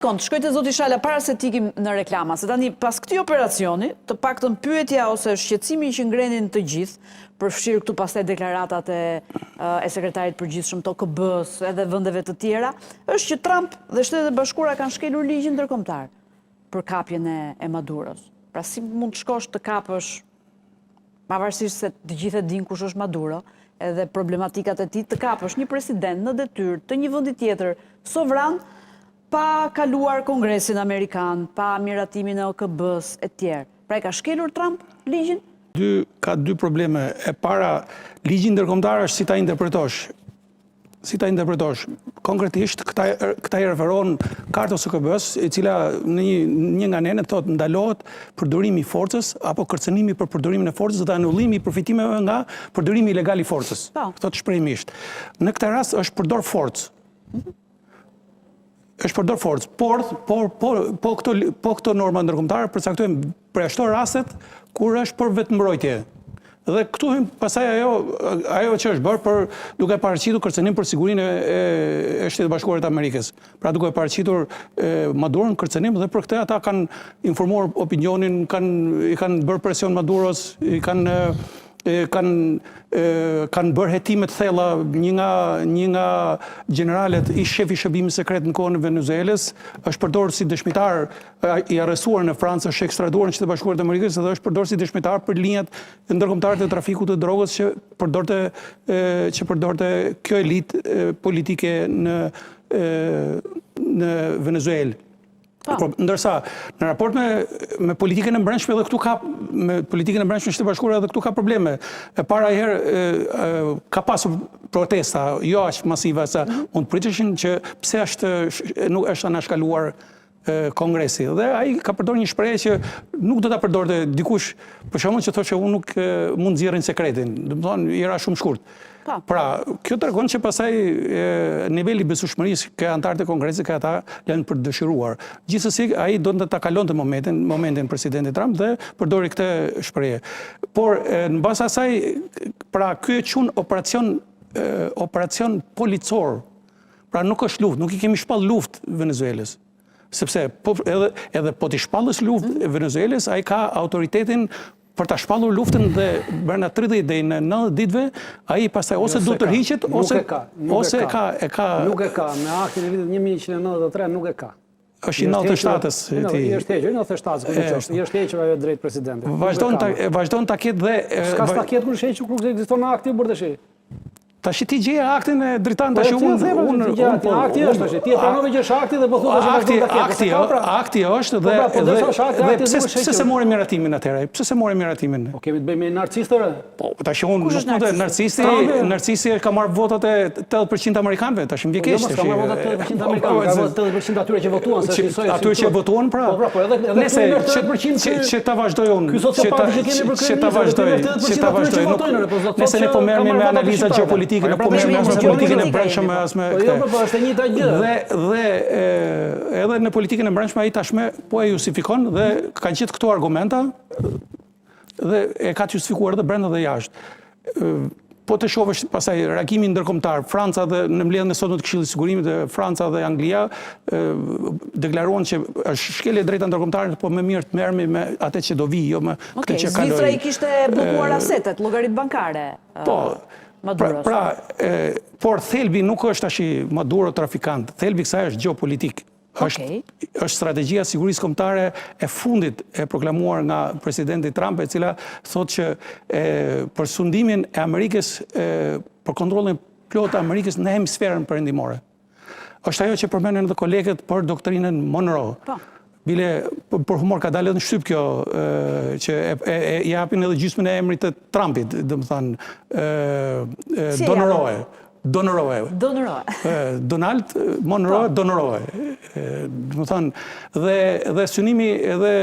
Kont, shkoj te zoti Shala para se të ikim në reklama, se tani pas këtij operacioni, të paktën pyetja ose shqetësimi që ngrenin të gjithë, përfshirë këtu pastaj deklaratat e e sekretarit të përgjithshëm të OKB-së edhe vendeve të tjera, është që Trump dhe Shtetet e Bashkuara kanë shkelur ligjin ndërkombëtar për kapjen e e Maduros. Pra si mund të shkosh të kapësh pavarësisht se të gjithë e dinë kush është Maduro, edhe problematikat e tij, të kapësh një president në detyrë të një vendi tjetër sovran pa kaluar Kongresin Amerikan, pa miratimin e OKB-së etj. Pra e ka shkelur Trump ligjin? Dy, ka dy probleme. E para, ligji ndërkombëtar është si ta interpretosh. Si ta interpretosh? Konkretisht, këta, këta i referohen kartës së OKB-së, e cila në një, një nga nenet thotë ndalohet përdorimi i forcës apo kërcënimi për përdorimin e forcës dhe anullimi i përfitimeve nga përdorimi ilegal i forcës. Po. Thotë shprehimisht. Në këtë rast është përdor forcë. Është përdor forcë, por por por po këto po këto norma ndërkombëtare përcaktojnë përjashto rastet kur është për vetëmbrojtje. Dhe këtu hyn pastaj ajo ajo që është bërë për duke paraqitur kërcënim për sigurinë e, e, e Shteteve të Bashkuara të Amerikës. Pra duke paraqitur Maduron kërcënim dhe për këtë ata kanë informuar opinionin, kanë i kanë bërë presion Maduros, i kanë kanë kanë bërë hetime të thella, një nga një nga gjeneralët, ish shefi i shërbimit sekret në kohën e Venezuelës, është përdorur si dëshmitar i arrestuar në Francë, është ekstraduar në Shtetet e Bashkuara të Amerikës dhe është përdorur si dëshmitar për linjat ndërkombëtare të trafikut të drogës që përdorte që përdorte kjo elitë politike në në Venezuelë. Po. Po, ndërsa në raport me me politikën e brendshme edhe këtu ka me politikën e brendshme të Shteteve të Bashkuara edhe këtu ka probleme. E para herë e, e, ka pasur protesta, jo aq masive sa mm -hmm. mund të priteshin që pse është nuk është anashkaluar Kongresi dhe ai ka përdorur një shprehje që nuk do ta përdorte dikush, për shembull që thoshte unë nuk mund nxjerrin sekretin, domethënë i ra shumë shkurt. Po. Pra, kjo tregon që pastaj niveli i besueshmërisë ke anëtarët e Kongresit ke ata lënë për të dëshiruar. Gjithsesi ai donte ta kalonte momentin, momentin presidenti Trump dhe përdori këtë shprehje. Por në bazë asaj, pra ky e quan operacion operacion policor. Pra nuk është luftë, nuk i kemi shpall luftë Venezuelës. Sepse po edhe edhe po t'i shpallësh luftë mm. Venezuelës, ai ka autoritetin për ta shpallur luftën dhe brenda 30 deri në 90 ditëve, ai pastaj ose jo, duhet të tërhiqet ose nuk e ka, nuk ose e ka, e ka nuk e ka me aktin e vitit 1993 nuk e ka. Është i 97-s ti. I është hequr 97-s kudo qoftë. I është hequr ajo drejt presidentit. Vazhdon ta vazhdon ta ketë dhe S'ka ta ketë kur është hequr kur ekziston akti u bërë tash. Tash ti gjeje aktin e Dritan tash po, unë unë unë po akti është tash ti e pranove që është akti dhe po thua se vazhdon ta ketë. Akti pra. akti është dhe po, pra, po, dhe dhe pse pse s'e mori miratimin atëherë? Pse s'e mori miratimin? Po kemi të bëjmë me narcistë ore. Po tash unë nuk mund të narcisti narcisti ka marrë votat e 80% të amerikanëve tash më vjen po, jo, keq. Jo, ka marrë votat e 80% të amerikanëve, ka votat 80% atyre që votuan se është njësoj. Atyre që votuan pra. Po pra, po edhe edhe Nëse që që ta vazhdoj unë, që ta që ta vazhdoj, që ta vazhdoj. Nuk, nëse ne po merremi me analiza gjeopolitike, nuk po merremi as me politikën e brendshme as me po, jo, këtë. Po, po, është e njëjta gjë. Dhe dhe edhe në politikën e brendshme ai tashmë po e justifikon dhe ka gjithë këto argumenta dhe e ka të justifikuar edhe brenda dhe jashtë. Po të shohësh pastaj reagimin ndërkombëtar, Franca dhe në mbledhjen e sotme të Këshillit të Sigurimit dhe Franca dhe Anglia deklaruan që është shkelje e drejta ndërkombëtare, po më mirë të merremi me atë që do vijë, jo me këtë okay, që kaloi. Zvicra i kishte bllokuar asetet, llogaritë bankare. Po. Pra, pra e, por thelbi nuk është tashi Maduro trafikant, thelbi kësaj është gjeopolitik. Është okay. është strategjia e sigurisë kombëtare e fundit e proklamuar nga presidenti Trump, e cila thotë që e, për sundimin e Amerikës e, për kontrollin e plotë të Amerikës në hemisferën perëndimore. Është ajo që përmendën edhe kolegët për doktrinën Monroe. Po. Bile për, për humor ka dalë edhe në shtyp kjo e, që e, e, e japin edhe gjysmën e emrit të Trumpit, domethënë ë si Donroe. Donroe. Donroe. Donald Monroe po. Donroe. Domethënë dhe dhe synimi edhe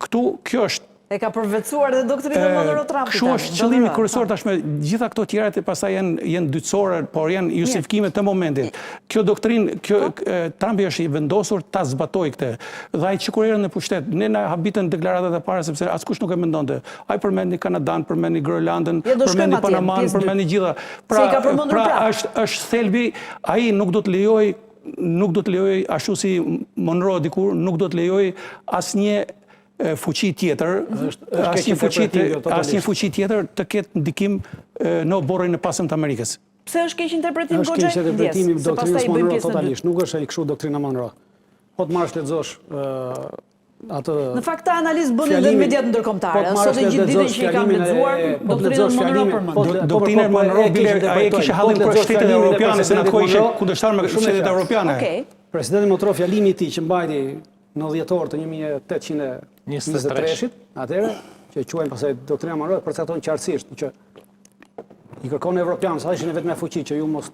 këtu kjo është E ka përvetësuar dhe doktrinën Monroe Trumpi. Kështu është qëllimi kryesor po. tashmë gjitha këto tjerat e pastaj janë janë dytësore, por janë justifikime të momentit. Kjo doktrinë, kjo po. Trumpi është i vendosur ta zbatojë këtë. Dhe ai që kur erdhi në pushtet, ne na habitën deklaratat e para sepse askush nuk e mendonte. Ai përmendi Kanadan, përmendi Groenlandën, përmendi Panaman, përmendi gjitha. Pra, pra është është thelbi, ai nuk do të lejojë. nuk do të lejojë ashtu si Monroe dikur, nuk do të lejojë asnjë fuqi tjetër, asnjë fuqi asnjë fuqi tjetër të ketë ndikim në oborrin e pasëm të Amerikës. Pse është keqinterpretim Goxhaj? Është keqinterpretimi i doktrinës Monroe totalisht, nuk është ai kështu doktrina Monroe. Po të marrësh lexosh atë Në fakt këtë analizë bënin dhe mediat ndërkombëtare, po sot e gjithë ditën që i kam lexuar, po doktrinën Monroe përmend. Po, doktrina po, Monroe bile ai e kishte hallin për shtetet europiane se në atë kohë ishte kundërshtar me shtetet europiane. Okej. Presidenti Monroe fjalimi i tij që mbajti në dhjetor të 1823-shit, atëherë që e quajnë pastaj doktrina Monroe përcakton qartësisht që i kërkon evropianëve, sa ishin e vetmja fuqi që ju mos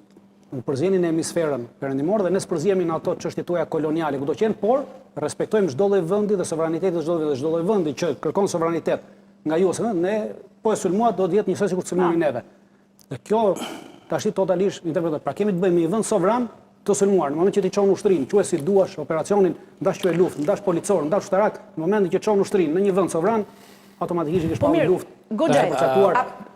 u përzjeni në hemisferën perëndimore dhe ne s'përzihemi në ato çështje tuaja koloniale kudo qenë, por respektojmë çdo lloj vendi dhe sovranitetin e çdo vendi, çdo lloj vendi që kërkon sovranitet nga ju ose ne, po e sulmuat do të jetë njësoj sikur të sulmoni ah. neve. Dhe kjo tashi totalisht interpretohet. Pra kemi të bëjmë me një vend sovran të sulmuar. Në momentin që ti çon ushtrinë, quaj si duash operacionin, ndash quaj luftë, ndash policor, ndash ushtarak, në momentin që çon ushtrinë në një vend sovran, automatikisht i ke po shpallur luftë. Goxhaj, përcaktuar.